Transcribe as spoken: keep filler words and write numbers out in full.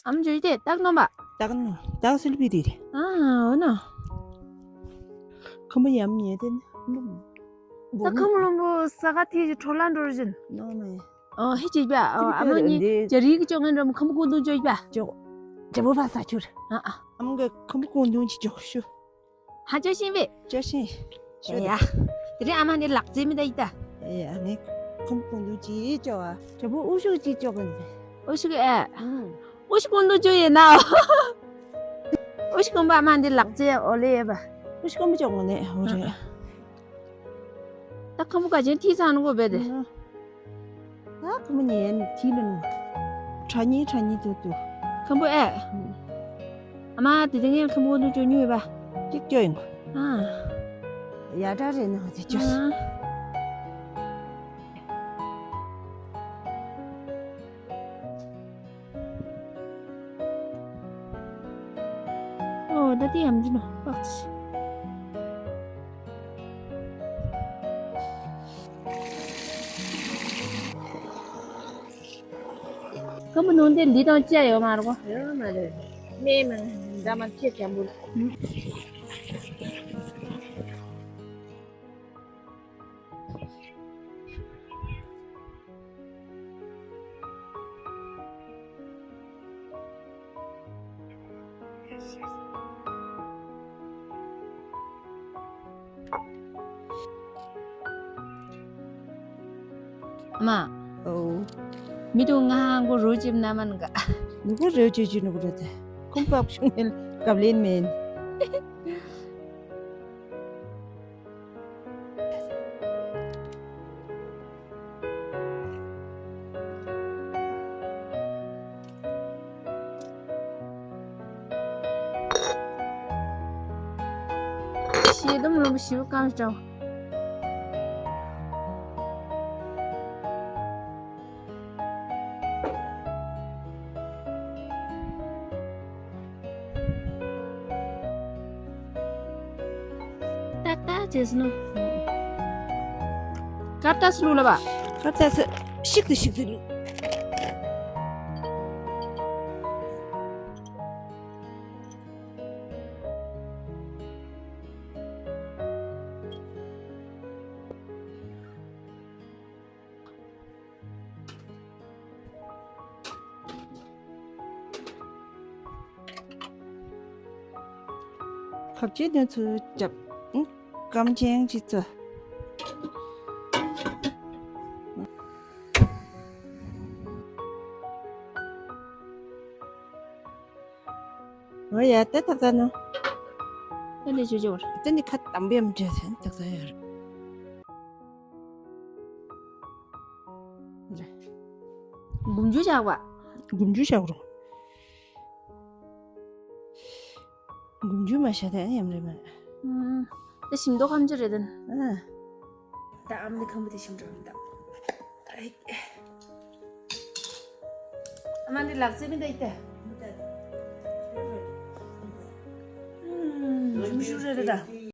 ཨམ་ཇོ་དེ་ཏག་ནོ་བ། ཏག་ནོ་ཏག་སིལ་བི་དེ་རེད། ཨ་འོ་ན། ཁམ་བུ་ཡམ་ཉེ་དེ་ནི། ད་ཁམ་བུ་ལོན་པོ་ས་ག་ཐི་ཞི་ཁྲོ་ལ་འགྲོ་བཞིན། ནོ་ནོ། ཨོ་ཧེ་ཅིག་པ། ཨོ་ཨ་མ་ནི་ཇ་རིག་ཅོ་ངན་རམ་ཁམ་བུ་ཀུང་དུང་ཅོ་པ། ཅོ། ཇ་བོ་ཕ་ས་ཆུར། ཨ་ཨ། ཨམ་གི་ཁམ་བུ་ཀུང་དུང་ཅི་ཅོ་ཤུ། ཧ་ཅོ་ཤིན་པེ། ཅོ་ཤིན། ཤོད་ཡ། དེ་རིང་ཨ་མ་ནི་ལག་རྩེད་མི་ད་ཡི་ད། ཡ་ནི་ཁམ་བུ་ཀུང་དུང་ཅི་ཅོ་བ། ཇ་བོ་ཨུ་ཤུ་ཅི་ཅོ་གིན། ཨུ་ཤུ་གི་ཨེ། ཨུ། ཨུ་ཤུ་ཀུང་དུང་ཅོ་ཡེ་ན། ཨུ་ཤུ་ཀུང་པ་ཨ་མ་ནི་ལག་རྩེད་ཨོ་ལེ་ཡེ་བ། ཨུ་ཤུ་ཀུང་པ་ཅོ་གོ་ནི་ཨོ་རེ། ད་ཁམ་བུ་ག་ཅན་ཐི་ཚང་ནོ་གོ་བེ་དེ། ད་ཁམ་བུ་ཉན་ཐི་ལ་ནོ། ཁྲ་ཉི་ཁྲ་ཉི་ཏུ་ཏུ། ཁམ་བུ་ཨེ། ཨ་མ་དེ་དེ་ངས་ཁམ་བུ་ཀུང་དུང་ཅོ་ཉུ་བ། ཅིག་ཅོ་ཡིན་གོ། ཨ། ཡ་ད་རེ་ནོ་དེ་ཅོ། ཨ། ཨོ་ད་དེ་ཡམ་ཅི་ནོ་པག་ཅི། ཁམ་བུ་ནོ་དེ་ལི་དང་ཅ་ཡོད་མ་རེད་གོ། ཡོད་མ་རེད། མེ་མང་འདྲ་མ་ཅེ་ཅམ་བུ། མ། ཨོ། མི་དུ་ང་གོ་རོ་ཅིབ་ན་མན་ག། ནུ་གོ་རོ་ཅིབ་ཅིབ་ནུ་གོ་རོ་ཏེ། ཁུམ་པག་ཤུང་ནེ་ལ་གབ་ལེན་མེན། ཤེས་དམ་ལོ་ཞིབ་གང་ལྕོག་ཏག་ཏག་བྱས་ནོ། ཀར་ཏ་སི་ལུ་ལ་བ། ཀར་ཏ་སི་ཤིག་ཏུ་ཤིག་ཏུ་ལུ། ཁབ་ཆེ་དོན་ཚུལ་རྒྱབ། སྐམ་ཆེན་གྱི་ཚུལ། ཨོ་ཡ་ཏེ་ཏག་ཏག་ནོ། ཏེ་ནི་ཇོ་ཇོ་བར། ཏེ་ནི་ཁ་དམ་པའི་མི་འདྲ་ཟན་ཏག་ཏག་ཡོད། འགུམ་ཆུ་བཞག་པ། འགུམ་ཆུ་བཞག་རོགས། འགུམ་ཆུ་མ་བཞག་ཏེ་ཨ་ནི་ཡམ་རེ་མ་རེད། ཨུམ། ཏེ་ཞིམ་མདོག་ཁམ་ཆུ་རེད་དན། ཨ། ད་ཨམ་ནི་ཁམ་བུ་དེ་ཞིམ་འགྲོ་མི་འདུག་ཨ་མ་འདི་ལག་རྩེད་མི་འདུག་ཨི་ཏེ། ཨུམ། ཞུ་ཞུ་རེ་རེ་ད།